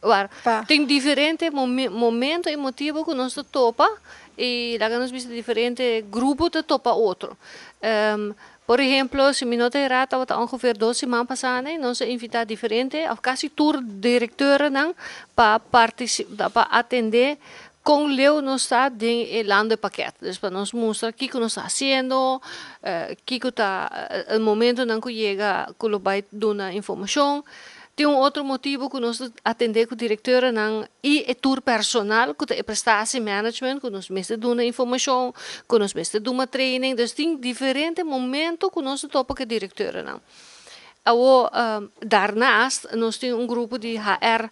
War, Pa. Tin diferente momento i motibu ku nos ta topa i laga nos bisa diferente grupo ta topa otro. Por ehempel, si mi no ta erá, tabata ongeveer 2 siman pasá, nos a invitá diferente, òf kasi tur direktornan pa partisipá, pa atendé kon leu nos ta den e landenpakket. Dus pa nos mustra kiko nos ta hasiendo, kiko ta e momentonan ku yega ku lo bai duna informashon. Tin un otro motibu ku nos atendé ku direktornan i e tur personal ku ta e prestatie management, ku nos mester duna informashon, ku nos mester duna training. Dus tin diferente momento ku nos topa ku direktornan. Awo, daarnaast nos tin un grupo di HR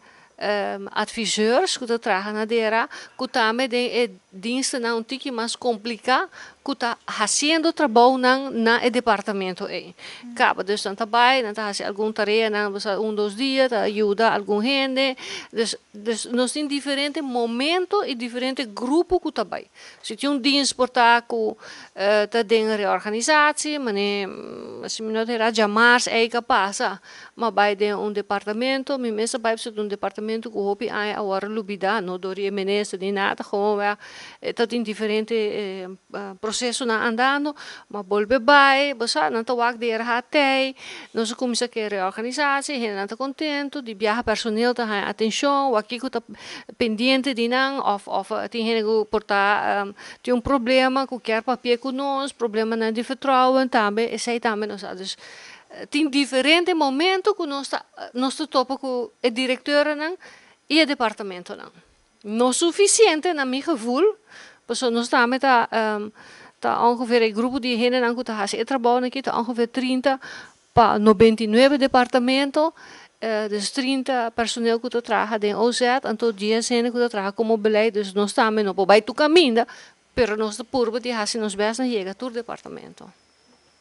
adviseurs ku ta traha na DRA, ku tambe den e dienstennan un tiki mas kompliká, ku ta hasiendo trabounan na e departamento ei. Kaba, dus nan ta bai, nan ta hasi algun tareanan, un, 2 dia, ta yuda algun hende. Dus nos tin diferente momento i diferente grupo ku ta bai. Si tin un dienst por ta ku ta den reorganisatie, mane, si mi no ta erá, djamars ei ka pasa, m'a bai den un departamento, mi mes a bai un departamento ku hopi aña a wòrdu lubidá, no dor di e minister ni nada, gewoon weg, ta tin diferente prosesonan andando, m'a bolbe bai, bo sa, nan ta wak DRH tei, nos a kuminsá ku reorganisatie, hendenan ta kontentu, di biaha personeel ta haña atenshon, wak kiko ta pendiente di nan, òf tin hende ku por ta tin un problema ku kier papia ku nos, problemanan di vertrouwen tambe, esei tambe nos sa. Dus tin diferente momento ku nos ta topa ku e direktornan i e departamentonan. No sufisiente na mi gevoel, pasobra nos tambe ta ongeveer e grupo di hendenan ku ta hasi e trabou aki ta ongeveer 30 pa 99 departamento, dus 30 personeel ku ta traha den OZ, anto 10 hende ku ta traha komo beleid, dus nos tambe no por bai tur kaminda, pero nos ta purba di hasi nos best na yega tur departamento.